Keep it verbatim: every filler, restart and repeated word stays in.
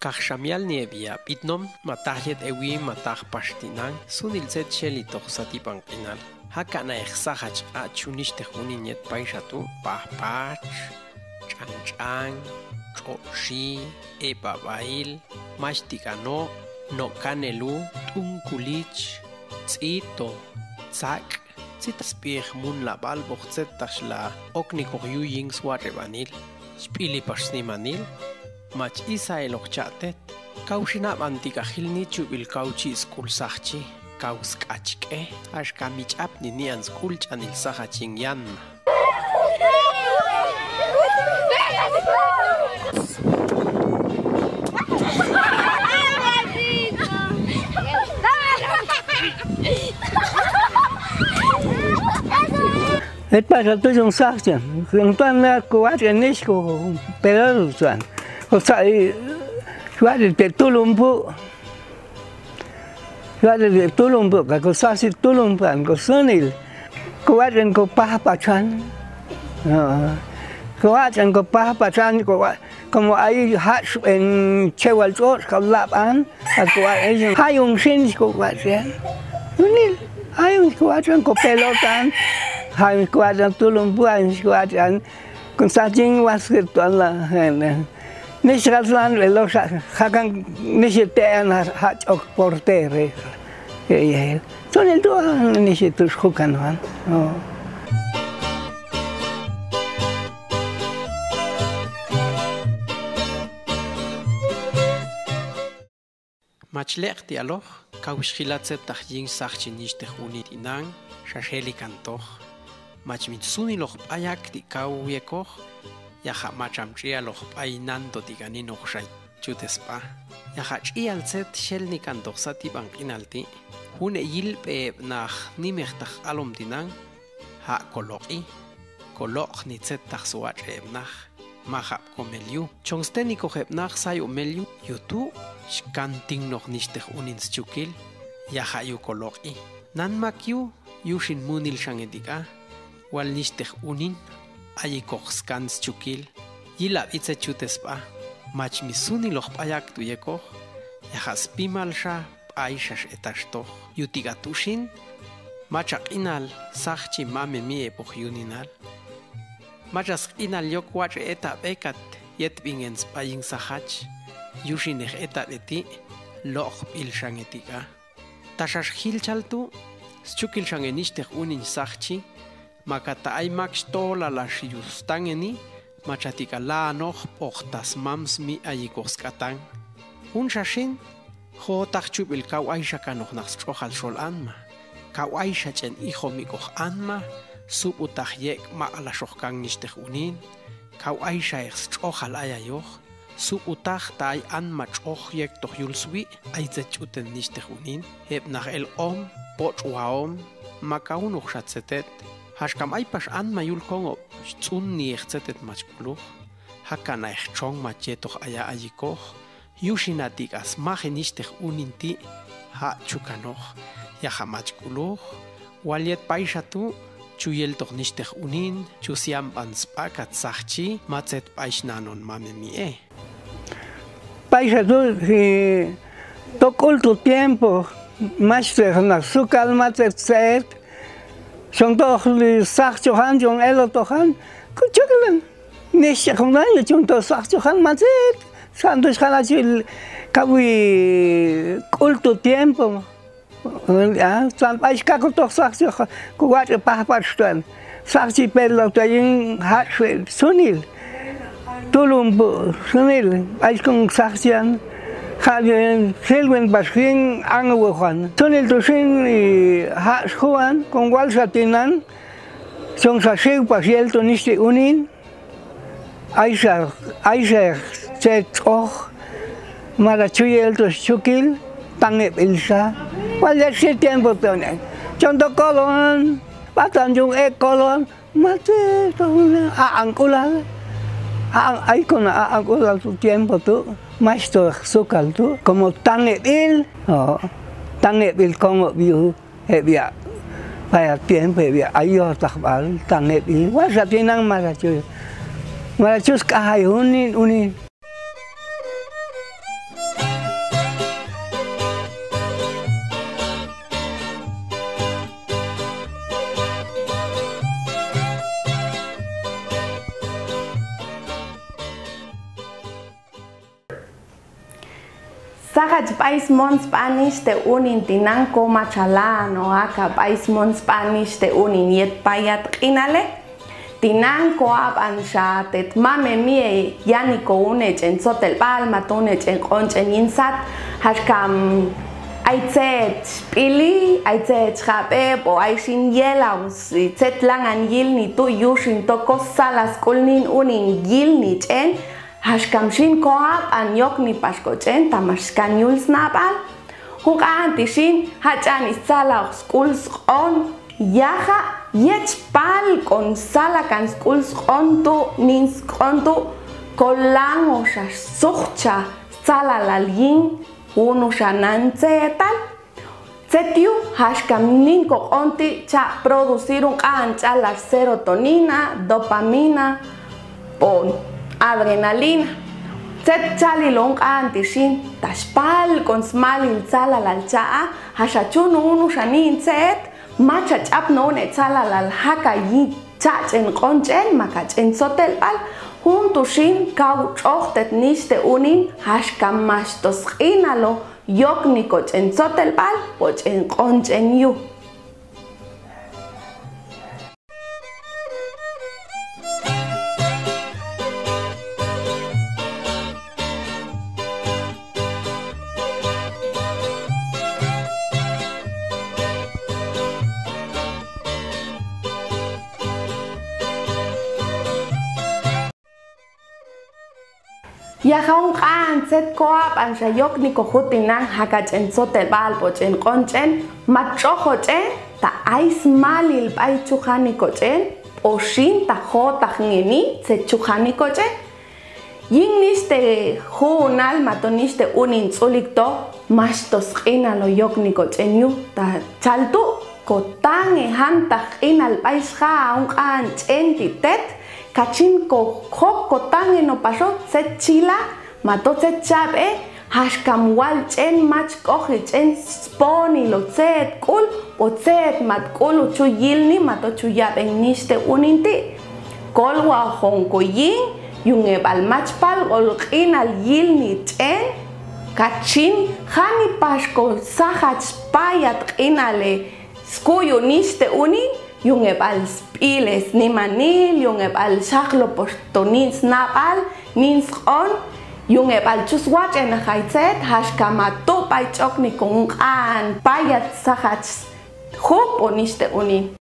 Kajxamial nie bia bitnom mataj yet ewi mataj paxti'nan, sunil tzet xeli tox satipan q'inal. Jaka' naex saxach q'achu nixtej unin yet paisa tu' pajpach, ch'anch'an, ch'oxi, e'babail, maxtikano', no' kanelu, t'ungkulich, tz'ito, tzak', tzit sp'ij mun la b'alb'oj tzet tax la oknikox yuyin swatx'ebanil, xp'ili pax snimanil, mach isa eloq cha'tet. Kaw xinab'an ti' kajil ni chub'il kaw chi' sk'ul saxchi, kaw sk'ach k'e, axka mich'apni ni'an sk'ul ch'anil saxachin yanma. Et pasa tu' son saxchi, son tuan na ku watx'en nix ku pelor tuan. Ku sa-, watx'en te tulun pu'. Watx'en te tulun pu', ka ku saxchi tulun pu' an, ku sunil. Ku watx'en ku pahpachan. Ku watx'en ku pahpachan, ku wa-, Komo ai ha'ch en chewal ch'och' ka lab an, aku ai hayung sin ku watx'en. Unil, hayung ku watx'en ku pelotan, hayung ku watx'en tulun buan ku watx'en. Kun sajing wasket tuan la, hene. Ni serat lan lelo sa-, hakan ni si tean ha-, ha'ch ok portere. Iya, iya. Sunil tuan ni si tus hukan wan. Oh. Mach leq ti aloq, kau xjilat tzet taq yin saqchi nixtej unin tinan, xa xeli kan toq. Mach min suni loq b'ayak ti kau yekoq, yaqa' macham ch'ial loq b'ay nan to ti kanin oq xay chutes b'a. Yaqa' ch'ial tzet xel ni kan toq sati b'an q'inal ti', jun e yilb'e eb' naq nimej taq alom tinan, ha' koloq'i, koloq ni tzet taq swatx' eb' naq, majab' ko melyu. Chong sten ikoq eb' naq sayu' melyu, yu tu' xkantin noq nixtej unin schukil, yaqa' yu koloq'i. Nan mak yu, yu xin munil xange ti k'a, wal nixtej unin, ay ikoq skan schukil, yilab' i tzet chutes b'a, mach mi suni loq b'ayak tu' yekoq, yaqa' spimal xa, b'ay xax etax toq. Yu ti k'a tu xin, macha q'inal saqchi mame mi eboq yuninal. Macha sq'inal yok watx' e etab'e kat yetb'ingen sb'a yin saqach, yu xinej etab'e ti', loq' b'il xange ti k'a. Ta xax jilchal tu', schukil xange nixtej unin saqchi, maka ta ay mak xtolal ax yu stangeni, macha ti k'a lanoq b'oq ta smam smi ay ikoq sk'atan. Jun xa xin, jo'o taq chub'il kau ay xa kanoq naq sch'ojal xol anma. Kau ay xa ch'en ijom ikoq anma, sub'u taq yek' maq'laxoq kan nixtej unin, kau ay xa eq sch'ojal ayayoq, sub'u taq ta ay anma ch'oj yek' toq yul swi', ay tzet ch'uten nixtej unin, eb' naq elq'om, poch' wa'om, maka unoq xa tzetet, jaxkam ay pax anma yul kongob', xtz'un ni eq tzetet mach k'uloj, jaka' na eq chong mach yetoq aya ay ikoq, yu xin a ti k'a smaji nixtej unin ti', ha' chu kanoq, yaqa' mach k'uloj, wal yet payxa tu', chu yeltoq nixtej unin, chu siamban sb'a kat saqchi, ma tzet b'ay xnanon mame mi'e. Payxa tu', si tok'ul tu tiempo, mach tzet na sukal ma tzet tzet, chon toq li saqchojan, chon elotojan, kuchuklan. Nixchekon año chon toq saqchojan ma tzet, santo xjala chil kawi k'ul tu tiempo. San b'ay xkaku toq saqchi, ku watx' pajpach tuan. Saqchi pelotayin ha'ch sunil. Tulun pu sunil, b'ay kon saqchian. Ha' silwen pax yin angujan. Sunil tu xin, ha'ch juan, kon wal sa tinan. Chon sa xiw pax yelto nixtej unin. Ay xa, ay xa tzet ch'oj, mara chu yelto schukil, tangeb ilsa. Wal yet si tiempo tone. Chon to kolon, batan chon ek kolon, ma tzet, a'an k'ulal. A'an, ay kona a'an k'ulal tu tiempo tu, mach to sukal tu, komo tangeb il, o, tangeb il kongob yu. Heb ya, paya tiempo heb ya, ayo tah bal, tang heb i, wasa tinang maracu. Maracu skahai unin, unin. Sajach b'ay smon sb'anix te unin tinan ko machalan o aka b'ay smon sb'anix te unin yet payat q'inale. Tinan ko ab'an xa tet mame mie yani ko une ch'en tsotel b'al mato une ch'en q'on ch'en yin sat, jaxkam ay tzet xb'ili, ay tzet xjab'eb o ay xin yelaw tzet langan yilni tu' yuxin to ko sala sk'ul nin unin yilni ch'en. Jaxkam xin ko ab'an yok ni pax ko ch'en ta max skan yul snab'al. Jun q'aan ti' xin jach'an ix tzala'oq sk'ul sq'on. Yaja' yet xpalk'on sala kan sk'ul sq'on tu' nin sq'on tu' ko lango xa sujcha stzalalal yin uno xa nan tzetal. Tzet yu jaxkam nin ko q'on ti' cha' producir un q'aan ch'alal serotonina, dopamina, pon adrenalina. Tzet chalilo un q'aan ti' xin ta xpalk'on smalil tzalalal cha'a jaxa chunu uno xa nin tzet macha ch'apno une tzalalal jaka yin cha' ch'en q'on ch'en maka ch'en tsotel b'al. Jun tu' xin kaw ch'ojtet nix te unin jaxkam max to sq'inalo yok ni ko ch'en tsotel b'al po ch'en q'on ch'en yu. Yaja' un q'aan tzet ko ab'an xa yok ni ko jutinan jaka ch'en tsotel b'al po ch'en q'on ch'en, mat ch'ojo ch'en ta ay smalil b'ay chujan ni ko ch'en po xin ta jotajngeni tzet chujan ni ko ch'en. Yin nix te junal mato nix te unin tz'ulik to max to sq'inalo yok ni ko ch'en yu ta chal tu' ko tange jan ta q'inal b'ay xjaa un q'aan ch'en ti' tet kachin ko jok ko tange no paxo tzet chila mato tzet chab'e jaxkam wal ch'en mach k'oji ch'en sponilo tzet k'ul po tzet mat k'ulu chu yilni mato chu yab'en nix te unin ti'. Kolwajon ko yin yungeb'al mach palk'ol q'inal yilni ch'en kachin jani pax ko sajach payat q'inale skuyu' nix te unin yungeb'al sb'ile snimanil yungeb'al xajlopox to nin snab'al nin sq'on yungeb'al chu swach'enaj ay tzet jaxka ma tu' b'ay ch'ok ni ko un q'aan payat sajach juj po nix te unin.